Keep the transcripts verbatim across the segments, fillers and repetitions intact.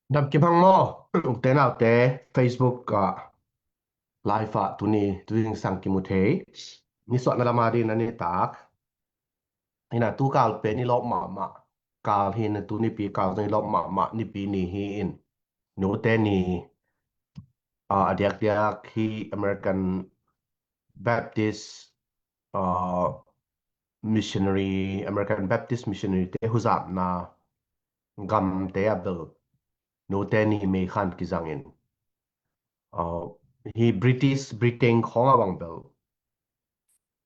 Dam kim hang maw? Ute naute, Facebook ah live ah tuni tu zingsang kimu thei. Nisuahna lama ding na nitak. Ina tu kal pen i lawp mahmah kal hi in, tu nipi kal zong i lawp mahmah nipi ni hi in. Nute ni, ah, a diakdiak hi American Baptist, ah, missionary, American Baptist missionary te huzapna gamte a bel nute ni May khan kizangin, ah, hi British, Britain khawng a bang bel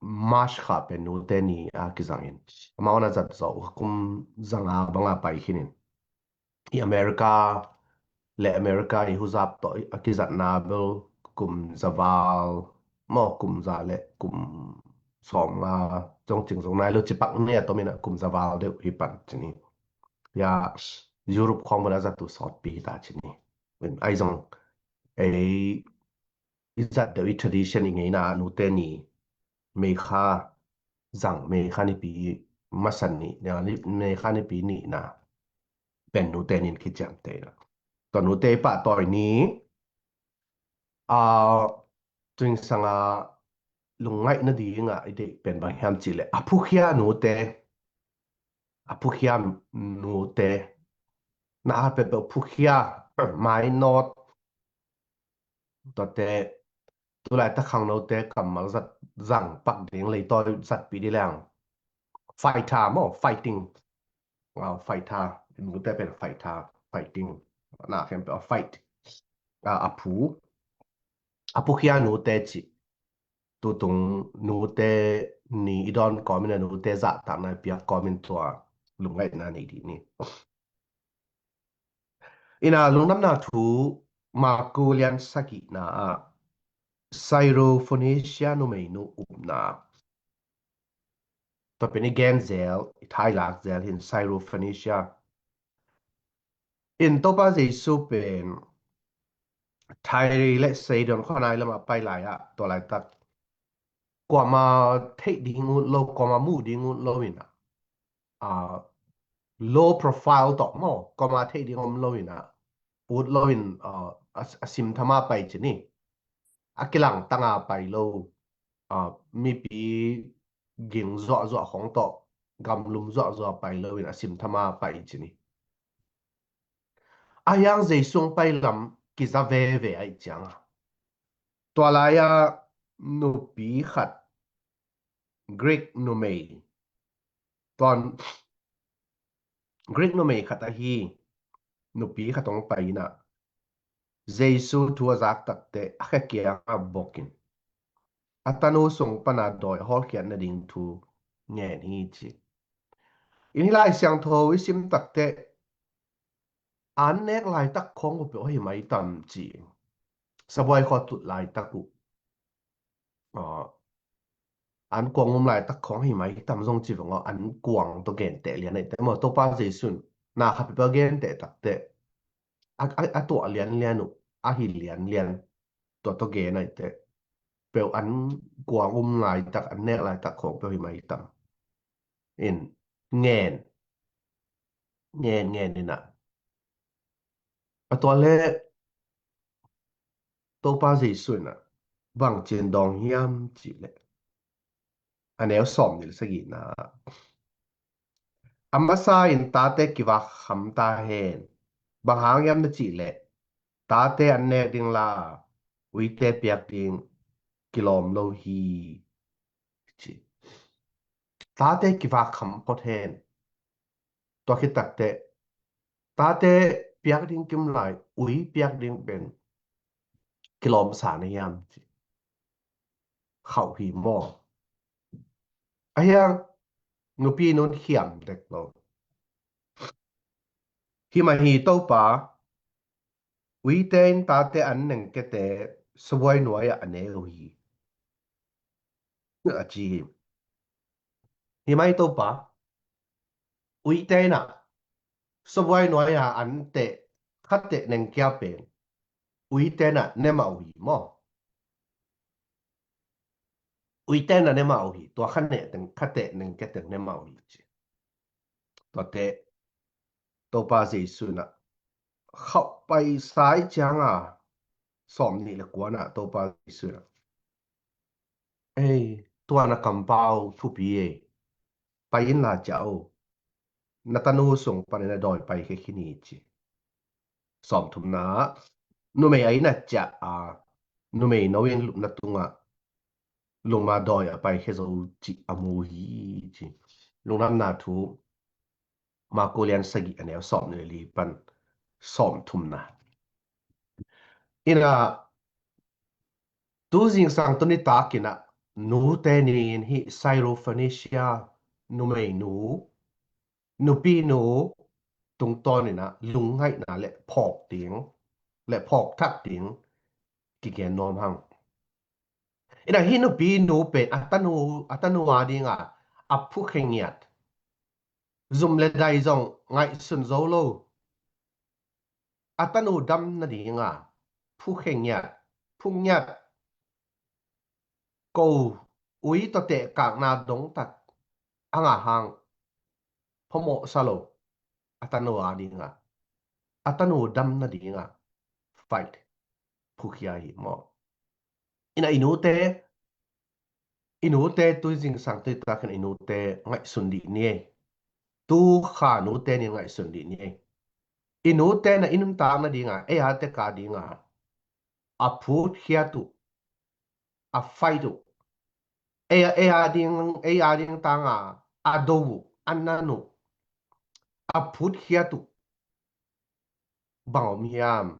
March kha pen nute ni a kizangin, amau na zat zawh uh kum zanga banga pai khinin. I America le America i huzap tawh a kizatna bel kum zaval maw, kum za le kum sawmnga zong cing zong nai lo, cipak ni a tomin a kum zaval deuh hi pan cini. Ya, Europe khawng bel a zat uh sawtpi hi ta cini. Ai zong ei i zat deuh i tradition i ngeina nute ni May kha zang, May kha nipi masa ni, May kha nipi nihna pen nute nin kiciamteh na. Tua nute i pahtawi ni, ah, tu zingsanga lungngaihna dinga i deih pen bang hiam cihleh a phukhia nute, a phukhia nute, na a peuhpeuh phukhia, mainawt, tuate tulaitak khangnote kammal zat zang pak ding leitawi zatpih dih leng. Fighter maw, fighting. Ah, fighter. Nute pen fighter, fighting. Na khempeuh a fight. Ah, a phu. A phukhia nute cih. Tutung nute ni i dawn kawmin a nute zahtakna i piak kawmin tua lungngaihna nei dih ni. Ina lungdamna thu Marku lian sagihna ah Syrophoenicia numeinu upna. Tua pen i gen zel, i thailak zel hin Syrophoenicia. In Topa Jesu pen Tyre le Sidon khua nai lamah pai lai ah, tua laitak kuama theih ding ut lo, kuama muh ding ut lo in ah, ah, low profile tawh maw, kuama theih ding om lo in ah, ut lo in, ah, a, a simthama pai cini. A kilang tanga pai lo, ah, mipi ging zuahzuah khong tawh, gamlum zuahzuah pai lo in a simthama pai cini. A hiang Jesu hong pai lam kiza veve aih cianga, tua lai-a nupi khat, Greek numei, tuan Greek numei khat ahi nupi khat hong pai in ah, Jesu thu a zak takteh a khe kiang a bokin, a tanu sung pana dawi a hawlkhiat nading thu ngen hi ci. In hih Lai Siangtho i sim takteh an nek laitak khawng uh peuh ahi mai tam ci. Sabuai khua tut laitak uh, ah, an kuang um laitak khawng ahi mai tam zong ci vang aw, an kuang tawh genteh lian ahi teh maw. Topa Jesu in na khat peuh a genteh takteh a, a, a tuah lianlian uh, a hi lianlian, tua tawh gen ahi teh peuh an kuang um laitak, an nek laitak khawng peuh ahi mai tam. In ngen ngen ngen in ah, a tua le Topa Jesu in ah bang ci-in dawng hiam cihleh, a neu sawmnih le sagihna ah, a masa in tate kivak kham ta hen. Bang hang hiam na cihleh, tate an nek ding la, uite piak ding kilawm lo hi ci. Tate kivak kham phot hen. Tua khit takteh tate piak ding kim lai, ui piak ding pen kilawmsa na hiam ci. Khauh hi maw. A hiang nupi nun khiam dek lo. Hi mah hi Topa, uite in tate an nengkete sabuai nuai-ah a ne uh hi, a ci hi. Hi mah hi Topa, uite in ah sabuai nuai-ah an teh, khateh nengkia pen uite in ah ne mah uh hi maw. Uite in ah ne mah uh hi, tua khateh neng, khateh nengkia teng ne mah uh hi ci. Tuate Topa Jesu in ah khauh paisa i cianga sawm nih le kuana Topa Jesu in ah, "Ei, tua na kampau thupi ei, pai inla ciah o, na tanu sung panin a dawi paikhia khin hi," ci. Sawm thumna, numei a inn ah ciah a, numei no in lupna tungah lum a dawi a paikhia zo cih a mu hi, ci. Lungdamna Thu, Marku lian sagih, a neu sawm nih le li pan sawm thumna. In ah, tu zingsang tuni takin ah, nute ni in hih Syrophoenicia numeinu, nupinu tungtawn in ah lungngaihna le phawk ding le phawk thak ding kigen nuam hang. In ah, hih nupinu pen a tanu, a tanu a dinga a phukhe ngiat, zum le dai zong ngaihsun zo lo, a tanu dam nadinga phukhe ngiat, phuk ngiat, ko ui tawh tehkakna dongtak a ngah hang phamawhsa lo, a tanu a dinga, a tanu dam nadinga fight, phukhia hi maw. In ah, i nute, i nute tu zingsang tuni takin i nute ngaihsun dih ni ei. Tu kha nute ni ngaihsun dih ni ei. I nute na i nuntak nadinga, ei a tek a dinga a phutkhiat uh, a fight uh, ei a, ei a ding, ei a ding tanga a do uh, a nan uh, a phutkhiat uh bang om hiam?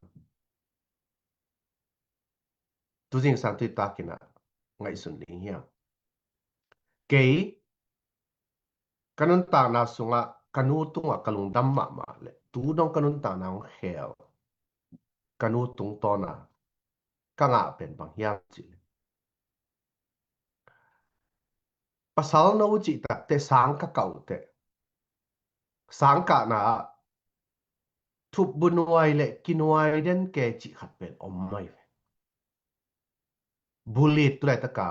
Tu zingsang tuni takin ah ngaihsun ding hiam? Kei ka nuntakna sungah ka nu tungah ka lungdam mahmah le tu dong ka nuntakna hong khel, ka nu tungtawna ka ngah pen bang hiam cih leh, pasal no cih takteh sang ka kah uh teh, sang kahna ah thupbu nuai le kinuai den ke cih khat pen om mai ve. Bullied tu laitaka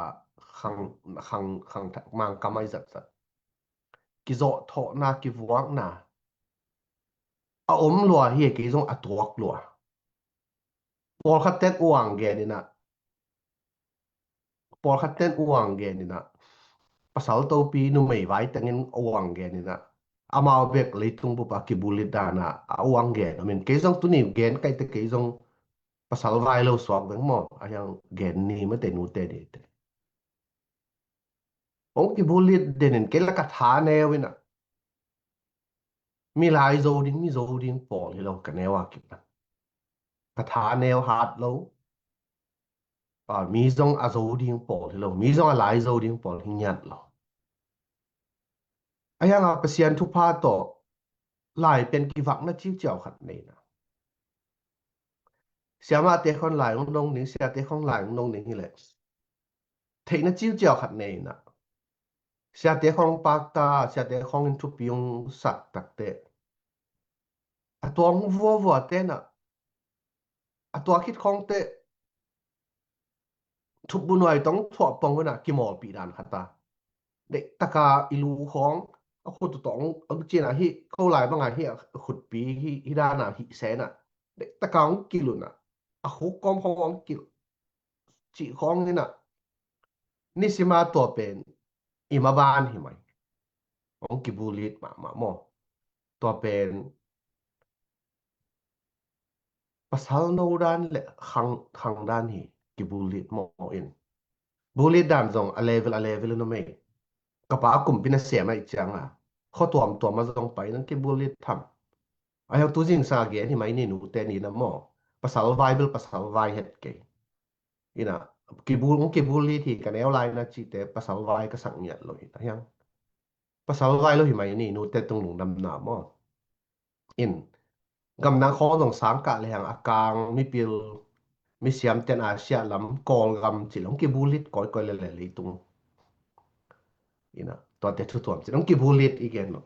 khang, khang, khang thak mang kamai zatzat, kizawhthawhna, kivuakna a om lua hi, kei zong a tuak lua. Pawlkhat ten uang gen in ah, pawlkhat ten uang gen in ah, pasal topi numei vai tengin uang gen in ah, amau bek leitung bup a kibullied dan a uang gen om in, kei zong tuni gen kaite, kei zong pasal vai lo suak veng maw, a hiang gen ni mate nute nite. Hong kibullied den in kei la ka tha neu in ah, mi lai zo ding, mi zo ding pawl hi lo ka neu a kip a, ka tha neu hat lo. A, mi zong a zo ding pawl hi lo, mi zong a lai zo ding pawl hi ngiat lo. A hiang a Pasian thupha tawh lai pen kivakna ciuciau khat nei in ah, siamahte khong lai hong dong ding, siate khong lai hong dong ding hi leh, theihna ciuciau khat nei in ah, siate khong pakta, siate khong in thupi hong sak takteh, a tuang vuavua ten ah, a tua khit khong teh thupbu nuai tawh thuah pong un ah kimawlpih dan khat a, deihtaka i lu khong, a khut uh tawh hong, hong cin ah, hih ko lai banga hih a khutpi hih, hih dan a hih sen ah, deihtaka hong kilh un ah, a khuk kawm khong hong kilh cih khong in ah, nisima tua pen i maban hi mai. Hong kibullied mahmah maw. Tua pen pasal no dan le khang, khang dan hi, kibullied maw in. Bullied dan zong a level, a level in om ei. Ka pa kumpi nasem ahih cianga, khua tuamtuam ah zong pai in ah kibullied tham. A hiang tu zingsang a gen hi mai ni, nute ni in ah maw. Pasal vai bel pasal vai het kei in ah, kibul, hong kibullied hi ka neu lai in ah cihte pasal vai ka sak ngiat lo hi. A hiang pasal vai lo hi mai ni, nute tung lungdamna maw. In, gamdang khong zong sang kah lehang a kang mipil, misiam ten a siah lam, Kawlgam cih leh hong kibullied kawikawi lel leitung in ah, tuate thu tuam cih leh hong kibullied i gen lo.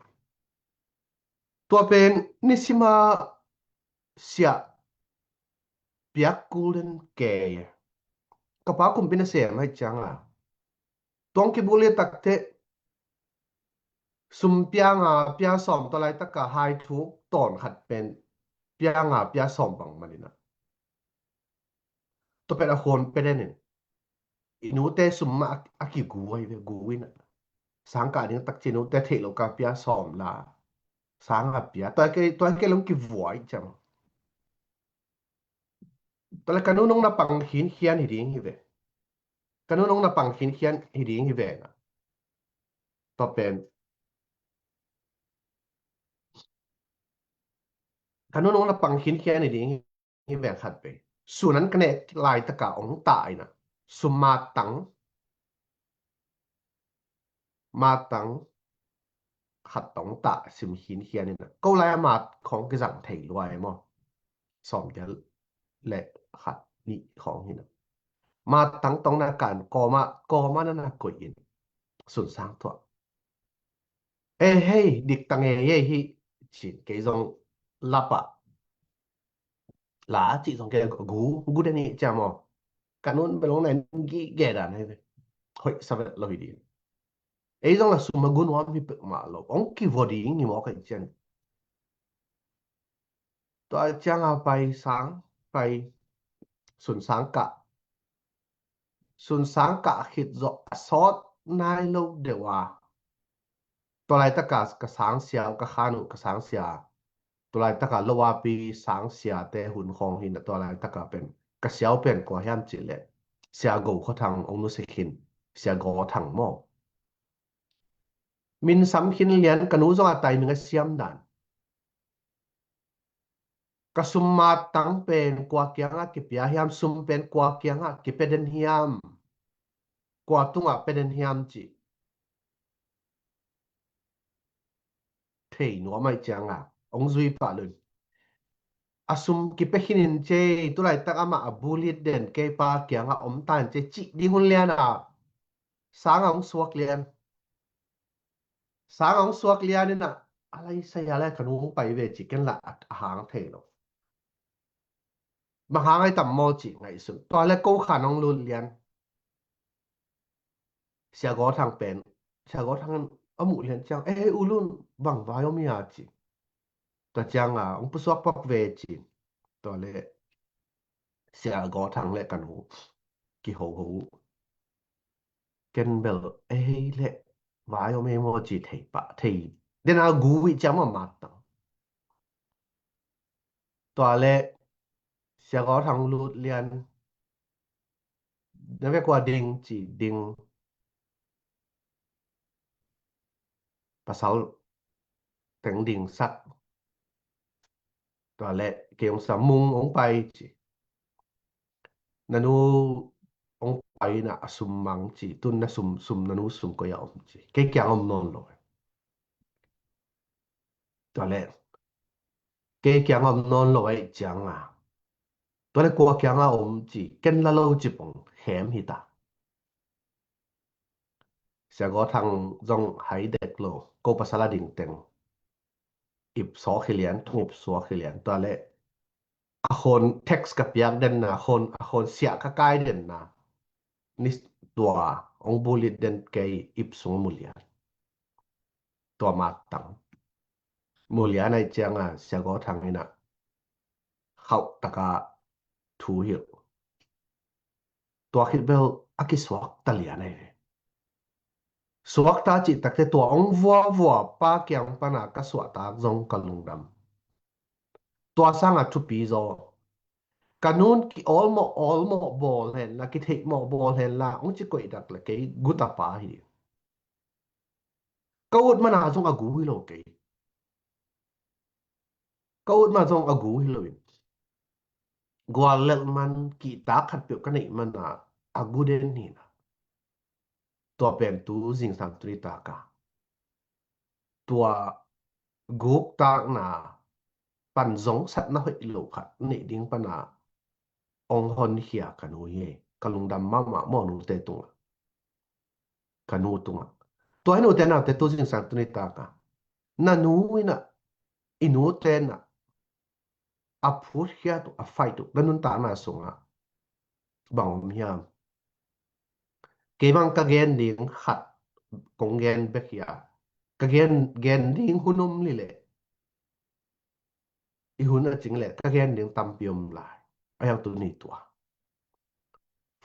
Tua pen nisima siah piak kul den kei. Ka pa kumpi nasem ahih cianga, tua hong kibullied takteh, sum pianga, pia sawm tawh laitaka hai thuk tawn khat pen pia nga pia sawm bang manin ah, tua pen a khuan pia den in, i nute sum mah a, a kigu ahi ve, gu in ah, sang kah ding tak ci nute theih lo ka pia sawm la, sang a pia, tua kei, tua kei long kivuai ciang. Tua le ka nu nong na pang khinkhian hi ding hi ve. Ka nu nong na pang khinkhian hi ding hi ve na. Tua pen ka nu nong na pang khinkhian hi ding hi ve khat ve. Sun an ka neh laitaka ong ta ina, sum matang, matang khat tong ta sim khinkhian ina, ko lai a mat khong kizang thei luai maw? Sawm giat le khat nih khong hi na. Matang tong na kan kawma, kawma na na koih in, sun sang tuah. E hei, dik tang e, e hi, cin kei zong lapa la cih zong kei gu, gu den hi cia maw? Ka nun belong na in gi ge dan hei ve. Hoih sa vet lo hi din. Ei zong la sum a gu nuam hi pek mah lo, ong kivo ding hi maw ka i cian. Tua ciang a pai sang, pai sun sang kah. Sun sang kah khit zawh a sawt nai lo deuh a. Tua laitaka ka sangsia, ka khan uh ka sangsia. Tua laitaka lo a pi sangsia te hun khawng hi na, tua laitaka pen ka siau pen kua hiam cih leh Sia Go Khua Thang ong nusia khin, Sia Go Thang maw? Min Sam Khin Lian, ka nu zong a tai ming a siam dan. Ka sum matang pen kua kiangah kipia hiam, sum pen kua kiangah kipia den hiam, kua tungah pia den hiam cih thei nuam aih cianga ong zui pah lun. A sum kipia khin in cei, tulaitak amah a bulit den kei pa kiangah om ta in cei cih ding hun lian a, sang a ong suak lian. Sang a ong suak lian in a, a lai sai a lai ka nu ong pai ve ci ken lah a hang thei lo. Bang hang ai tam maw ci ngaihsun. Tua le ko khan ong lut lian. Sia Go Thang pen, Sia Go Thang a muh lian ciang, e, u lun, bang vai om ia ci. Tua cianga ong pusuak pak ve ci. Tua le Sia Go Thang le ka nu kiho ho. Ken bel ei le vai om ei maw ci thei pah, thei den a gu i ciam a mat tang. Tua le Sia Go Thang lut lian, na ve kua ding ci ding. Pasal teng ding sak. Tua le kei ong sa mung ong pai ci. Na nu ong pai na a sum mang ci. Tun na sum, sum na nu sum koi a om ci. Kei kiang om non lo. Tua le kei kiang om non lo ai cianga. Tua le kua kianga om ci. Ken la lo ci pong hem hi ta. Sia Go Thang zong hai dek lo, ko pasal a ding teng ip suak hi lian, thung ip suak hi lian. Tua le a khon text ka piak den na, a khon, a khon siah ka kai den na, ni tua ong bulit den kei ip sung mu lian. Tua mat tang mu lian ai cianga Sia Go Thang in a khauh taka thu hilh. Tua khit bel a kisuak ta lian ai ve. Suak ta cih takte tua ong vuavua pa kiang pana ka suahtak zong ka lungdam. Tua sanga thupi zaw. Ka nun ki awlmawh awlmawh bawl hen la, kitheih mawh bawl hen la, ong ci koih dak le kei guta pa hi. Ka ut mana zong a gu hi lo kei. Ka ut mana zong a gu hi lo in. Gual lelh man kihtak khat peuh ka neih mana a gu den hi na. Tua pen tu zingsang tuni taka tua guktakna pan zong satna hoih lo khat neih ding pana ong honkhia ka nu hi. Ka lungdam mahmah maw nute tungah. Ka nu tungah. Tua hi nute naute tu zingsang tuni taka na nu in a, i nute in a, a phutkhiat uh, a fight uh, na nuntakna sungah bang om hiam? Kei bang ka gen ding khat kong gen bek hi a, ka gen, gen ding hun om lileh i hun a cing leh ka gen ding tampi om lai. A hiang tu ni tua.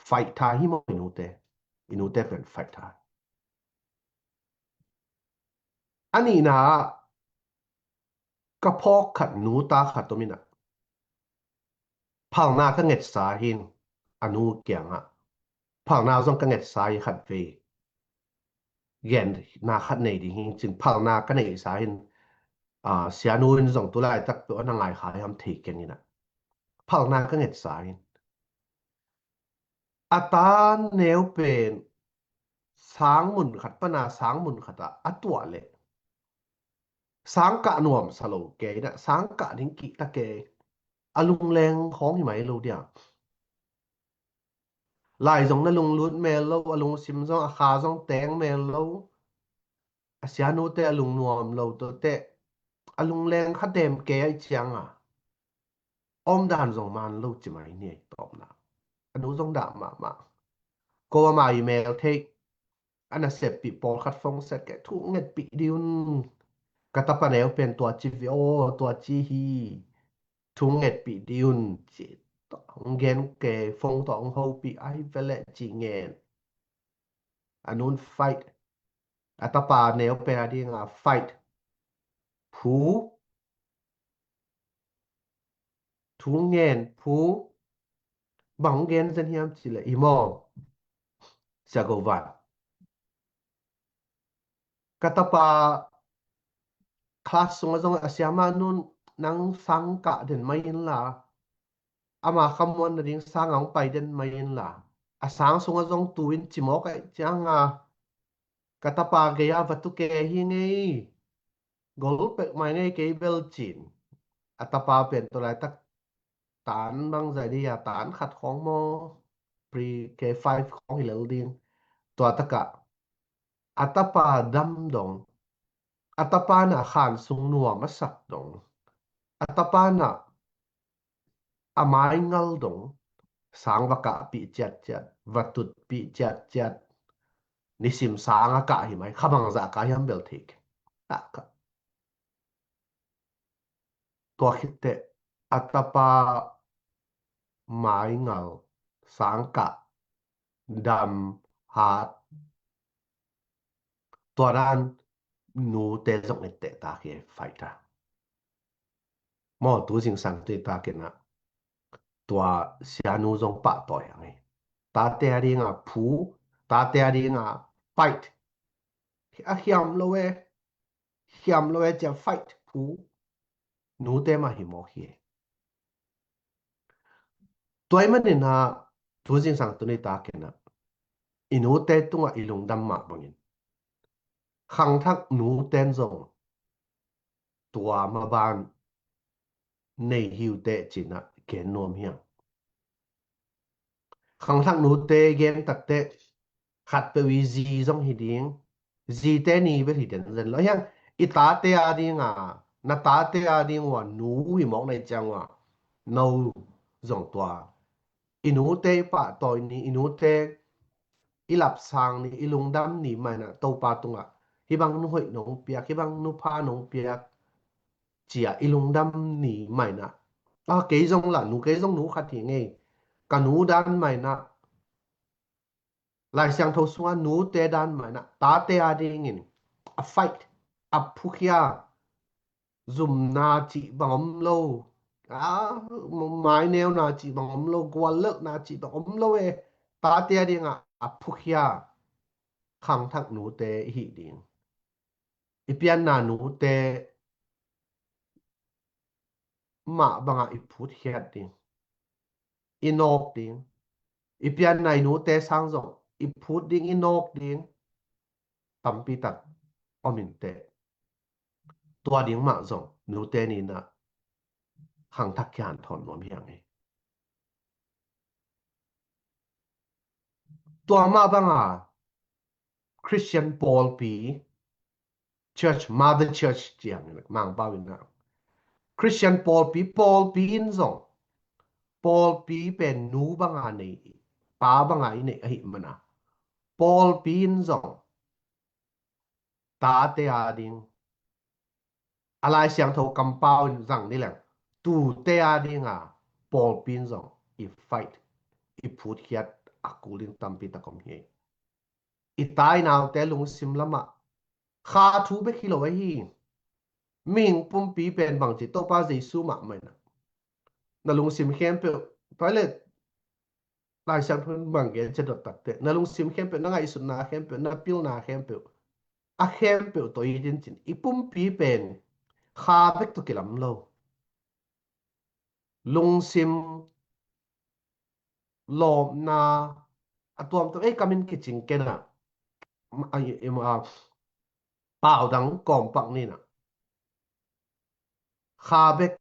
Fight tha hi maw i nute. I nute pen fight tha. A nihna ah ka phawk khat nu ta khat om in ah. Phalna ka ngetsa hi in a nu kiangah. Phalna zong ka ngetsa hi khat vei. Genna khat nei ding hi cin phalna ka neihsa hi in, ah, sianu in zong tu laitak peuh a na ngai kha hiam thei keng in ah. Phalna ka ngetsa hi in. A ta neu pen sang mun khat pana sang mun khat ah a tuah leh sang kah nuamsa lo kei in ah sang kah ding kihta kei. A lungleng khawng hi mai lo dia. Lai zong na lunglut mel lo, a lungsim zong a kha zong teng mel lo. A sianute a lungnuam lo tawh teh a lungleng kha dem kei a i cianga. Omdan zong man lo ci mai ni a i tawpna. A nu zong dah mahmah. Ko ama i mel theih a naseppih pawlkhat phone set keh thu ngetpih dih un. Ka tapa neu pen tua ci ve aw, tua ci hi. Thu ngetpih dih un ci. Hong gen ke phone tawh hong hopih ai veleh ci ngen. A nun fight. A tapa neu pen a dinga fight. Phu. Thu ngen phu. Bang gen zen hiam ci le i maw. Sia go van. Ka tapa class sunga zong a siama nun nang sang kah den mai in la. Ama khamuan na ding sang a hong pai den mai in la. A sang sunga zong tu in cimawk a cianga. Ka tapa gei a va tu ke hi ngei. Gol pek mai ngei kei bel cin. A tapa pen tu laitak tan bang zai di a tan khat khawng maw. Pre K five khawng hi lel ding. Tua takah. A tapa dam dong. A tapa na khan sung nuam a sak dong. A tapa na a mai ngal dong. Sang va kahpih ciatciat. Va tutpih ciatciat. Nisim sang a kah hi mai. Kha bang zah kah hiam bel thei keng. Kah kah. Tua khitteh a tapa mai ngal sang kah dam hat. Tua dan nute zong etteh ta khi fight ta. Maw tu zingsang tu i ta kena. Tua sianu zong pahtawi hang hi. Tate a dinga phu, tate a dinga fight. A hiam lo e. Hiam lo e cia fight phu. Nute mah hi mawk hi. Tua i manin a tu zingsang tu ni ta kena. I nute tungah i lungdam mah bangin. Khangthak nuten zong tua maban nei hiute cina ken nuam hiang. Khangthak nute gen takte khat peuh i zi zong hi ding. Zite ni bel hi den zen lo hiang i tate a dinga na tate a ding ua nu hi mawk nei ciang ua no zong tua. I nute i pahtawi ni i nute i lapsang ni i lungdam ni maina Topa tungah hibang nu hoih nong piak hibang nu pha nong piak cia i lungdam ni maina. A kei zong la nu kei zong nu khat hi ngei ka nu dan maina. Lai Siangtho sunga nute dan maina tate a dingin a fight a phukhia zumna cih bang om lo. A maineuna cih bang om lo guallelhna cih bang om lo e. Tate a dinga a phukhia khangthak nute i hih ding. I pianna nute mah bangah i phut hiat ding i nawk ding. I pianna i nute sang zong i phut ding i nawk ding tampi tak om inteh. Tua ding mah zong nute nina khangthak kian thawn nuam hiang hi. Tua mah banga Christian pawlpi church mother church ciang mangpau ina Christian pawlpi pawlpi in zong pawlpi pen nu banga nei pa banga i nei ahi mana pawlpi in zong tate a ding a Lai Siangtho kampau in zang ni leng Tute a dinga pawlpi in zong i fight, i phutkhiat a kul ding tampi tak om hi. I tai naute lungsim lamah kha thu bek hi lo ahi. Mihing pumpi pen bangci Topa Jesu mahmah in ah, na lungsim khempeuh, toilet Lai Siangtho in bang gen ci a dot takteh, na lungsim khempeuh, na ngaihsutna khempeuh, na pilna khempeuh, a khempeuh tawh it in ci-in, i pumpi pen kha bek tawh kilam lo. Lungsim lawpna a tuamtuam, ei, kamin kicing ken ah, a, a, a, pau dang kawmpak ni in ah, kha bek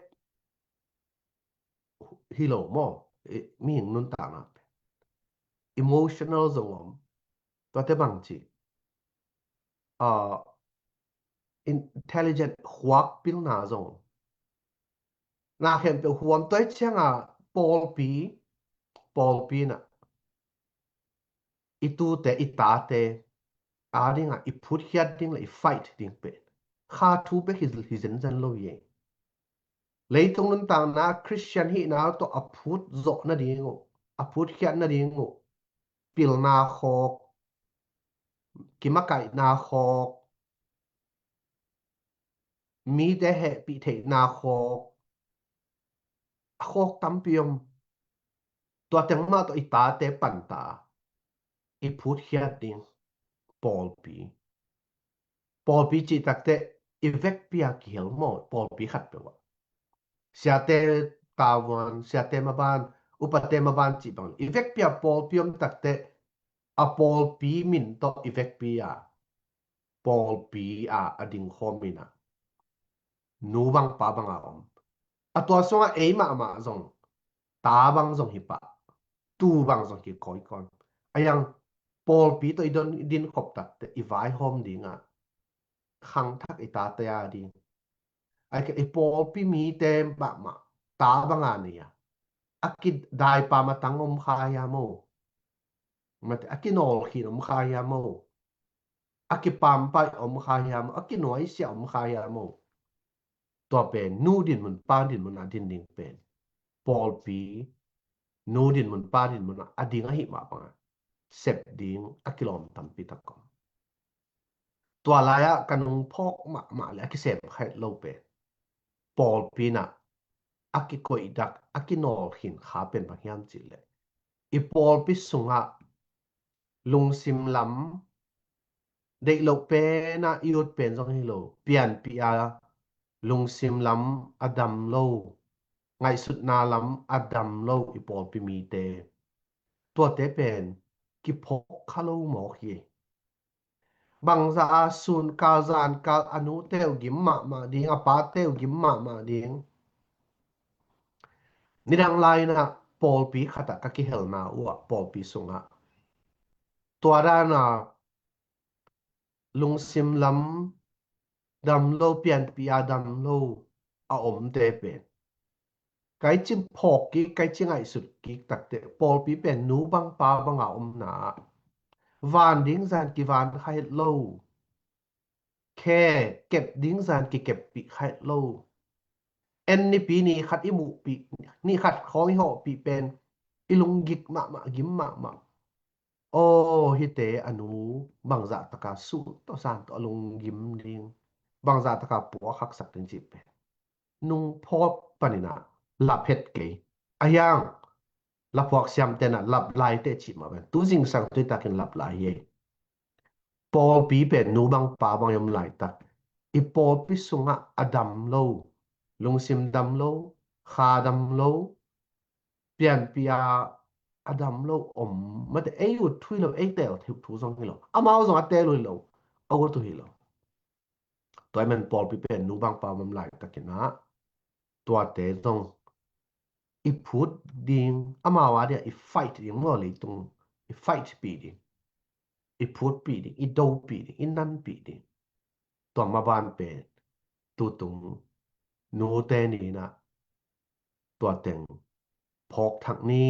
hi lo maw? I, mihing nuntakna pen emotional zong om, tuate bangci, ah, intelligent, khuak pilna zong om. Na khempeuh huam, tua ciangah pawlpi, pawlpi in ah i tute, i tate a dingah i phutkhiat ding le i fight ding pen kha thu bek hi, hi zenzen lo hi. Leitung nuntakna Khristian hihna tawh a phut zawh nading uh, a phutkhiat nading uh, pilna khawk, kimakaihna khawk, mite hehpih theihna khawk, a khawk tampi om. Tua teng mah tawh i tate panta i phutkhiat ding pawlpi. Pawlpi cih takteh i vekpi a kihel maw, pawlpi khatpeuh ah. Siate tavuan, siate maban, upate maban cih bang, i vekpi a pawlpi om takteh, a pawlpi min tawh i vekpi a pawlpi a a dingkhawm in ah, nu bang pa bang a om. A tua sungah ei mahmah zong ta bang zong hi pah, tuu bang zong hi kawikawi. A yang pawlpi tawh i don, i dinkhop takteh i vaihawm dingah khangthak i tate a ding. Ai ka, i pawlpi mite mahmah ta bang a nei a, a kidaipa matang om kha hiam aw? Mate, a kinawlkhin om kha hiam aw? A kipampai om kha hiam aw? A kinuaisia om kha hiam aw? Tua pen nu dinmun pa dinmun a din ding pen pawlpi nu dinmun pa dinmun a ding ahih mah bangah sep ding a kilawm tampi tak om. Tua lai-ah ka nung phawk mahmah le a kisem kha het lo pen pawlpi in ah a kikoihdak, a kinawlkhin kha pen bang hiam cih leh, i pawlpi sungah lungsim lam deih loh pen ah i ut pen zong hi lo, pianpih a lungsim lam a dam lo, ngaihsutna lam a dam lo i pawlpi mite, tuate pen kiphawk kha lo mawk hi. Bangzah a sunkal zankal a nute uh gim mahmah ding, a pate uh gim mahmah ding. Nidang lai-in ah pawlpi khat ah ka kihelna uh ah, pawlpi sungah tua dan a lungsim lam dam lo, pianpih a dam lo a omte pen, kai ci phawk kik, kai ci ngaihsut kik takteh pawlpi pen nu bang pa bang a omna ah, van ding zan kivan kha het lo, khe kep ding zan kikeppih kha het lo. En nipi ni khat i muhpih, ni khat khawng i hawhpih pen i lunggik mahmah, gim mahmah. Aw, hihte a nu bangzah taka suh tawh san tawh a lunggim ding, bangzah taka puak haksak ding cih pen nung phawk panin ah lap het kei. A hiang laphuak siamte in ah lap lai teh cih mah pen tu zingsang tui takin lap lai hi. Pawlpi pen nu bang pa bang i om laitak, i pawlpi sungah a dam lo, lungsim dam lo, kha dam lo, pianpih a a dam lo om, mate, ei ut thu hi lo, ei teel thu zong hi lo, amau zong a teel uh hi lo, a ut uh hi lo. Tua ahih man pawlpi pen nu bang pa bang om laitakin ah tuate zong i phut ding, amau a dingah i fight ding maw, leitung i fight pih ding, i phutpih ding, i dopih ding, i nanpih ding. Tua maban pen tutung nute ni in ah tua teng phawk thak ni,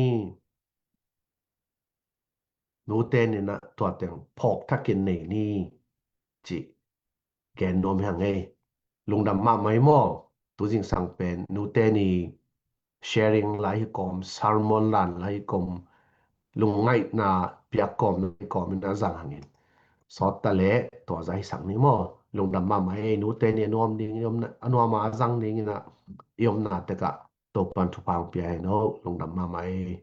nute ni in ah tua teng phawk thakin nei ni, cih gen nuam hi hang ei. Lungdam mahmah hi maw? tu zingsang pen nute ni sharing lai hi kawm, sermon lan lai hi kawm, lungngaihna piak kawm lai hi kawm in a zang hangin sawt ta leh tua zah hi sak ni maw. Lungdam mahmah ei. Nute ni a nuam ding, i omna, a nuam a zang ding in a i omna tekah Topan thupha hong pia hen aw. Lungdam mahmah ei.